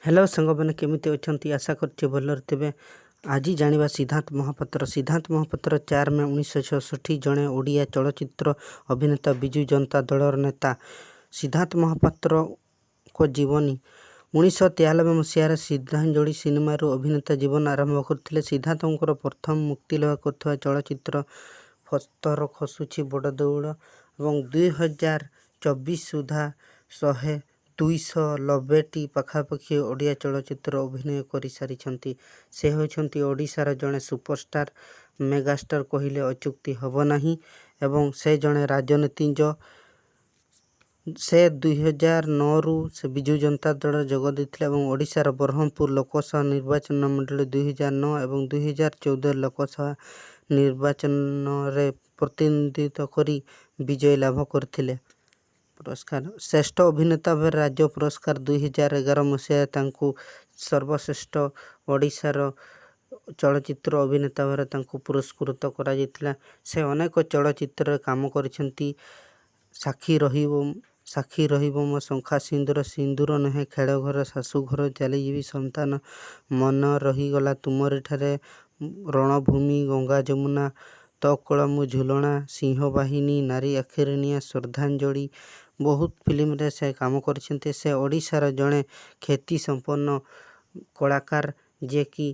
Hello ସାଙ୍ଗମାନେ, କେମିତି ଅଛନ୍ତି? ଆଶା କରୁଛି ଭଲରେ ଥିବେ। ଆଜି ଜାଣିବା ସିଦ୍ଧାନ୍ତ ମହାପାତ୍ର। ସିଦ୍ଧାନ୍ତ ମହାପାତ୍ର 4 ମେ 1966 ଜଣେ ଓଡ଼ିଆ ଚଳଚ୍ଚିତ୍ର ଅଭିନେତା, ବିଜୁ ଜନତା ଦଳର ନେତା। ସିଦ୍ଧାନ୍ତ ମହାପାତ୍ରଙ୍କ ଜୀବନୀ: 1993 ମସିହାରେ ଶ୍ରଦ୍ଧାଞ୍ଜଳି ସିନେମାରୁ ଅଭିନେତା ଜୀବନ ଆରମ୍ଭ କରିଥିଲେ। ସିଦ୍ଧାନ୍ତଙ୍କର ପ୍ରଥମ ମୁକ୍ତିଲାଭ କରିଥିବା ଚଳଚ୍ଚିତ୍ର ପଥର ଖସୁଛି ବଡ଼ ଦେଉଳ ଏବଂ 2024 ସୁଦ୍ଧା 290ଟି ପାଖାପାଖି ଓଡ଼ିଆ ଚଳଚ୍ଚିତ୍ର ଅଭିନୟ କରିସାରିଛନ୍ତି। ସେ ହେଉଛନ୍ତି ଓଡ଼ିଶାର ଜଣେ ସୁପରଷ୍ଟାର, ମେଗାଷ୍ଟାର କହିଲେ ଅତ୍ୟୁକ୍ତି ହେବ ନାହିଁ ଏବଂ ସେ ଜଣେ ରାଜନୀତିଜ୍ଞ। ସେ 2009ରୁ ସେ ବିଜୁ ଜନତା ଦଳରେ ଯୋଗ ଦେଇଥିଲେ ଏବଂ ଓଡ଼ିଶାର ବ୍ରହ୍ମପୁର ଲୋକସଭା ନିର୍ବାଚନ ମଣ୍ଡଳୀ 2009 ଏବଂ 2014 ଲୋକସଭା ନିର୍ବାଚନରେ ପ୍ରତିନିଧିତ୍ୱ କରି ବିଜୟ ଲାଭ କରିଥିଲେ। ପୁରସ୍କାର: ଶ୍ରେଷ୍ଠ ଅଭିନେତା ଭାବରେ ରାଜ୍ୟ ପୁରସ୍କାର 2011 ମସିହାରେ ତାଙ୍କୁ ସର୍ବଶ୍ରେଷ୍ଠ ଓଡ଼ିଶାର ଚଳଚ୍ଚିତ୍ର ଅଭିନେତା ଭାବରେ ତାଙ୍କୁ ପୁରସ୍କୃତ କରାଯାଇଥିଲା। ସେ ଅନେକ ଚଳଚ୍ଚିତ୍ରରେ କାମ କରିଛନ୍ତି। ସାକ୍ଷୀ ରହିବ ସାକ୍ଷୀ ରହିବ ମୋ ଶଙ୍ଖା ସିନ୍ଦୁର, ସିନ୍ଦୁର ନୁହେଁ ଖେଳଘର, ଶାଶୁଘର ଚାଲିଯିବି, ସନ୍ତାନ, ମନ ରହିଗଲା ତୁମରିଠାରେ, ରଣଭୂମି, ଗଙ୍ଗା ଯମୁନା, ତୋ କୋଳ ମୁଁ ଝୁଲଣା, ସିଂହବାହିନୀ, ନାରୀ ଆଖିରେ ନିଆଁ, ଶ୍ରଦ୍ଧାଞ୍ଜଳି, ବହୁତ ଫିଲ୍ମରେ ସେ କାମ କରିଛନ୍ତି। ସେ ଓଡ଼ିଶାର ଜଣେ ଖ୍ୟାତିସମ୍ପନ୍ନ କଳାକାର, ଯିଏକି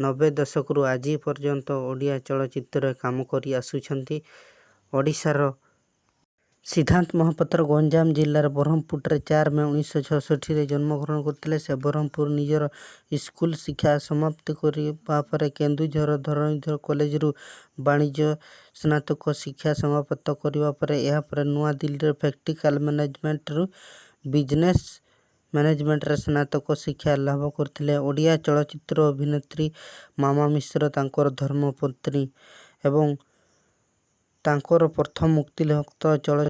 90 ଦଶକରୁ ଆଜି ପର୍ଯ୍ୟନ୍ତ ଓଡ଼ିଆ ଚଳଚ୍ଚିତ୍ରରେ କାମ କରି ଆସୁଛନ୍ତି। ଓଡ଼ିଶାର ସିଦ୍ଧାନ୍ତ ମହାପାତ୍ର ଗଞ୍ଜାମ ଜିଲ୍ଲାର ବ୍ରହ୍ମପୁରରେ 4 ମେ 1966ରେ ଜନ୍ମଗ୍ରହଣ କରିଥିଲେ। ସେ ବ୍ରହ୍ମପୁର ନିଜର ସ୍କୁଲ ଶିକ୍ଷା ସମାପ୍ତ କରିବା ପରେ କେନ୍ଦୁଝର ଧରଣୀଧର କଲେଜରୁ ବାଣିଜ୍ୟ ସ୍ନାତକ ଶିକ୍ଷା ସମାପ୍ତ କରିବା ପରେ, ଏହାପରେ ନୂଆଦିଲ୍ଲୀରେ ପ୍ରାକ୍ଟିକାଲ ମ୍ୟାନେଜମେଣ୍ଟରୁ ବିଜନେସ୍ ମ୍ୟାନେଜମେଣ୍ଟରେ ସ୍ନାତକ ଶିକ୍ଷା ଲାଭ କରିଥିଲେ। ଓଡ଼ିଆ ଚଳଚ୍ଚିତ୍ର ଅଭିନେତ୍ରୀ ମାମା ମିଶ୍ର ତାଙ୍କର ଧର୍ମପତ୍ନୀ ଏବଂ ତାଙ୍କର ପ୍ରଥମ ମୁକ୍ତିଲବ୍ଧ ଚଳ